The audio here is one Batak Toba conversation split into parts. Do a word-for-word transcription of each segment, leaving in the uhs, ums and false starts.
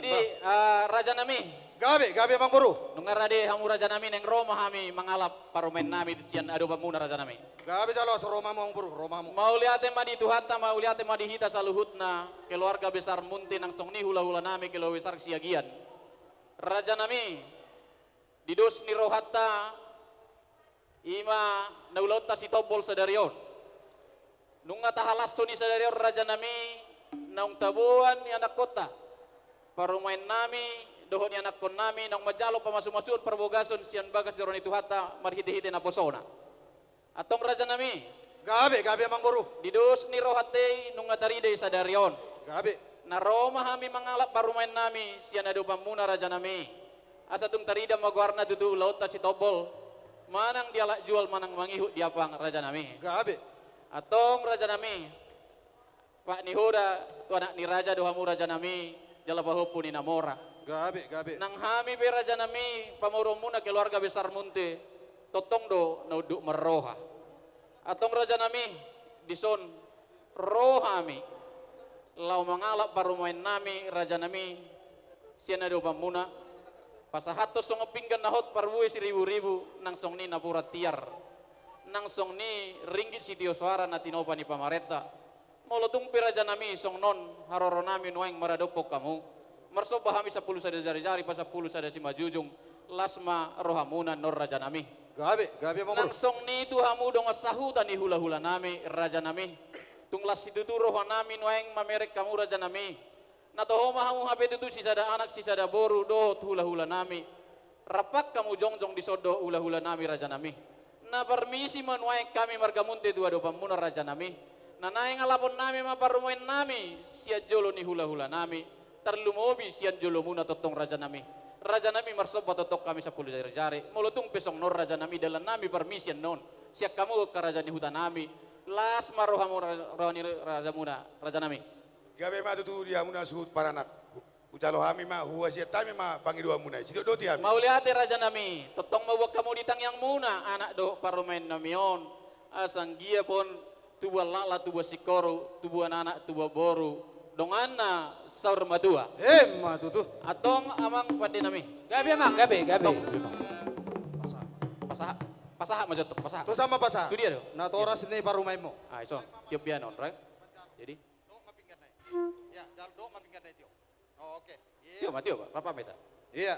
Jadi, eh, raja nami. Gabe, gabe amang boru. Nunga rade hamu raja nami, naeng ro ma hami mangalap parumaen nami sian adopanmuna raja nami. Gabe jala asa ro ma hamu amang boru, ro ma hamu. Mauliate ma di Tuhanta, mauliate ma di hita saluhutna, keluarga besar Munte nang songon i hulahula nami, keluarga besar Siagian. Raja nami, di dos ni rohanta, i ma na ulaonta sitombol sadari on. Nunga tahalashon i sadari on raja nami, naung taboan ni anakkonta, parumaen nami, dohot ni anakkon nami, naung manjalo pamasumasuon parbagason sian bagas joro ni Tuhanta, marhitehite naposona. Antong raja nami. Gabe, gabe amang boru. Di dos ni rohanta i nunga tarida i sadari on. Gabe. Na ro ma hami mangalap parumaen nami, sian adopanmuna raja nami. Asa tung tarida ma goarna tutu ulaonta sitombol. Manang dialap jual, manang mangihut di ampang raja nami. Gabe. Antong raja nami. Pak ni hoda, tu anak ni raja do hamu raja nami, jala pahompu ni na mora. Gabe, gabe. Nang hami pe raja nami, pamoruonmuna keluarga besar Munte, tongtong do na unduk marroha. Antong raja nami, dison ro hami, laho mangalap parumaen nami, raja nami, sian adopanmuna, pasahathon songon pinggan na hot parbue siribu-ribu, nang songon i napuran tiar, nang songon i ringgit sitio soara na tinopa ni pamarenta. Molo tung pe raja nami songon on haroro nami nuaeng maradophon hamu, marsomba hami sampulu sada jari-jari, pasampulu sada simanjujung, las ma rohamuna annon raja nami. Gabe, gabe amang boru. Nang songon i tu hamu dongan sahuta ni hulahula nami, raja nami. Tung las situtu roha nami nuaeng mamereng hamu raja nami. Na toho ma hamu hape tutu sisada anak, sisada boru, dohot hulahula nami. Rap hamu jongjong dison dohot hulahula nami, raja nami. Na parmisi ma nuaeng hami marga Munte tu adopanmuna, raja nami. Na naeng alapon nami ma parumaen nami, sian jolo ni hulahula nami. Tarlumobi sian jolomuna tongtong, raja nami. Raja nami, marsomba tongtong hami sampulu jari-jari. Molo tung pe songon on raja nami, dalan nami parmisi annon. Sian hamu angka raja ni huta nami. Las ma rohamu ra-, roha ni rajamuna, raja nami. Gabe ma tutu di hamuna suhut paranak. Hu-, hujalo hami ma, huasiat hami ma pangidoanmuna i. Sidok do di hami. Mauliate raja nami, tongtong ma buat hamu di tangiangmuna, anak dohot parumaen nami on. Asa anggiat pe on, tubuan laklak, tubuan singkoru, tubuan anak, tubuan boru. Donganna saur matua. Emma tutu. Antong amang pande nami. Gabe amang, gabe, gabe. Antong. Pasahat. Pasahat, pasahat ma jo antong, pasahat. Tu sama pasahat. Tu dia do? Natoras ni parumaenmu. Ah, ison. Tiop bianon, right? Jadi. Dok ma pinggan na i. Ya, jal dok ma pinggan na i, tiop. Oh, oke. Iya. Tiop ma, tiop ma. Rap ma hita. Iya.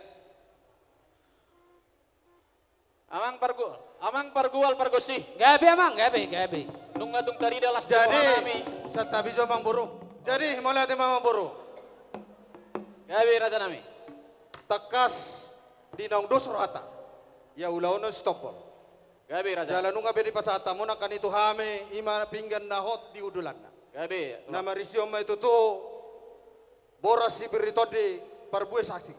Amang pargu-, amang pargual pargonsi. Gabe amang, gabe, gabe. Nunga tung tarida las ni roha nami. Jadi, santabi jo amang boru. Jadi, mauliate ma amang boru. Gabe raja nami. Tangkas di naung dos rohanta. Ia ulaon on sitombol. Gabe raja. Jala nunga pe dipasahat hamu nangkin i tu hami, i ma pinggan na hot di undulanna. Gabe. Na marisi on ma i tutu boras sipir ni tondi parbue saksi.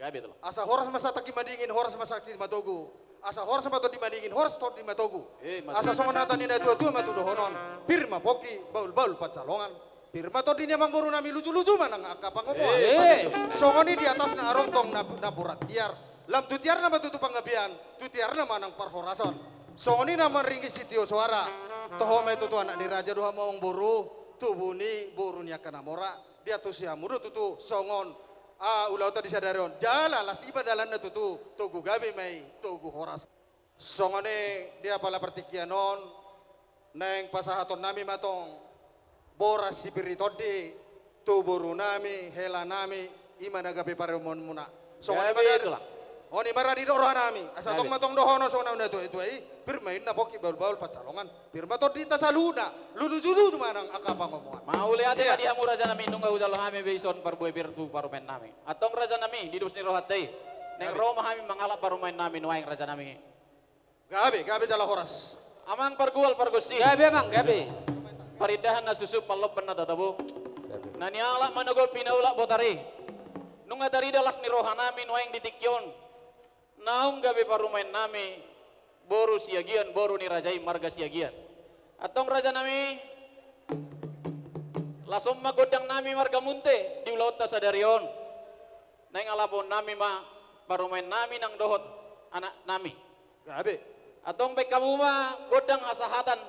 Gabe tutu. Asa horas ma santabi madingin, horas ma saksi matogu. Asa horas ma tondi madingin, horas tondi matogu. Eh, asa songon hata ni na tua-tua ma tutu dohonon. Pir ma pongki, bahul-bahul pansalongan. Pir ma tondi ni amang boru nami, luju-luju ma nang angka pangomoan. Eh. Songon i di atasna arong tong na, napuran tiar. Lam tu tiarna ma tutu panggabean, tu tiarna ma nang parhorasan. Songon i na maringgit sitio soara. Toho ma i tutu anak ni raja do hamu amang boru, tubu ni boru ni angka na mora. Diantusi hamu do tutu songon, ah, ulaonta di sadari on. Jala las i ma dalanna tutu, togu gabe ma i, togu horas. Songon i di apala partingkian on, naeng pasahaton nami ma tong boras sipir ni tondi tu boru nami, hela nami, i ma na gabe parumaenmuna. Songon i ma. Gabe da-, tulang. On i ma ra didok roha nami. Asa tong ma tong dohonon songon na tua-tua i, pir ma inna pongki, bahul-bahul pansalongan. Pir ma tondinta saluhutna, luju-luju ma nang angka pangomoan. Mauliate ma di hamu raja nami, nunga hujalo hami be ison parbue pir tu parumaen nami. Antong raja nami, di dos ni rohanta i. Naeng ro ma hami mangalap parumaen nami nuaeng raja nami. Gabe, gabe jala horas. Amang pargual pargonsi. Gabe amang, gabe. Parindahan na suksuk, pallompan na tabo. Gabe. Na nialap manogot pinaulak botari. Nunga tarida las ni roha nami nuaeng di tingki on. Naung gabe parumaen nami, boru Siagian, boru ni raja i marga Siagian. Antong raja nami, las on ma gondang nami marga Munte di ulaonta sadari on. Naeng alapon nami ma parumaen nami nang dohot anak nami. Gabe. Antong baen hamu ma gondang hasahatan,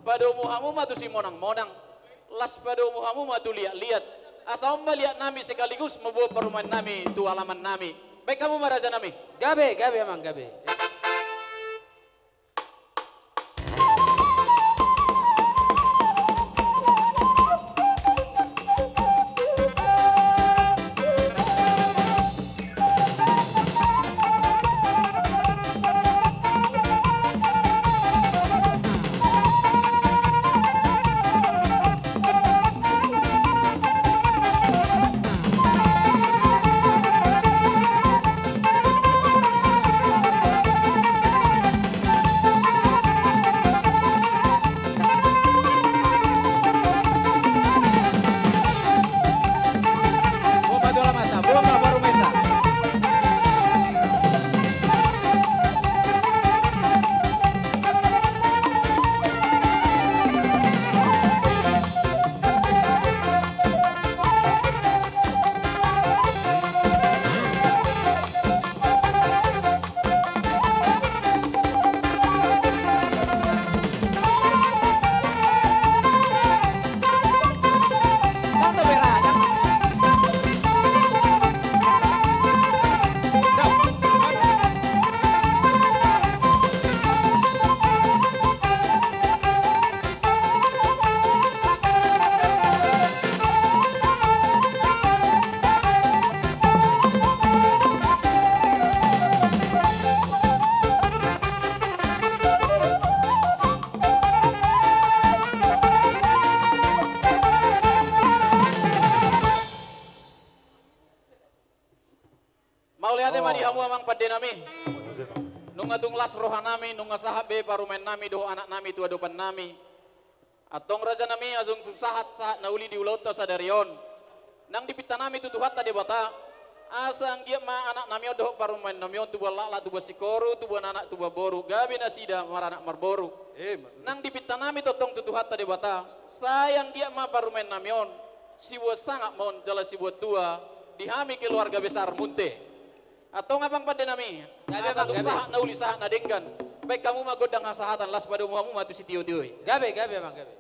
padomu hamu ma tu simonang-monang, las padomu hamu ma tu liat-liat, Asa on ma liat nami sekaligus mamboan parumaen nami tu alaman nami. Baen hamu ma raja nami. Gabe, gabe amang, gabe. Boan ma tu alaman ta, boan ma parumaen ta. Mauliate ma di hamu amang pande nami. Nunga tung las roha nami, nunga sahat be parumaen nami dohot anak nami tu adopan nami. Antong raja nami, asa tung sahat, sahat na uli di ulaonta sadari on. Nang dipinta nami tu Tuhanta Debata, asa anggiat ma anak nami on dohot parumaen nami on tubuan laklak, tubuan singkoru, tubuan anak, tubuan boru, gabe nasida maranak marboru. Nang dipinta nami tongtong tu Tuhanta Debata, sai anggiat ma parumaen nami on sibuat sangap ma on jala sibuat tua di hami keluarga besar Munte. Antong amang pande nami, asa tung sahat na uli, sahat na denggan. Baen hamu ma gondang hasahatan, laos padomu hamu ma tu sitiotio i. Gabe, gabe amang, gabe.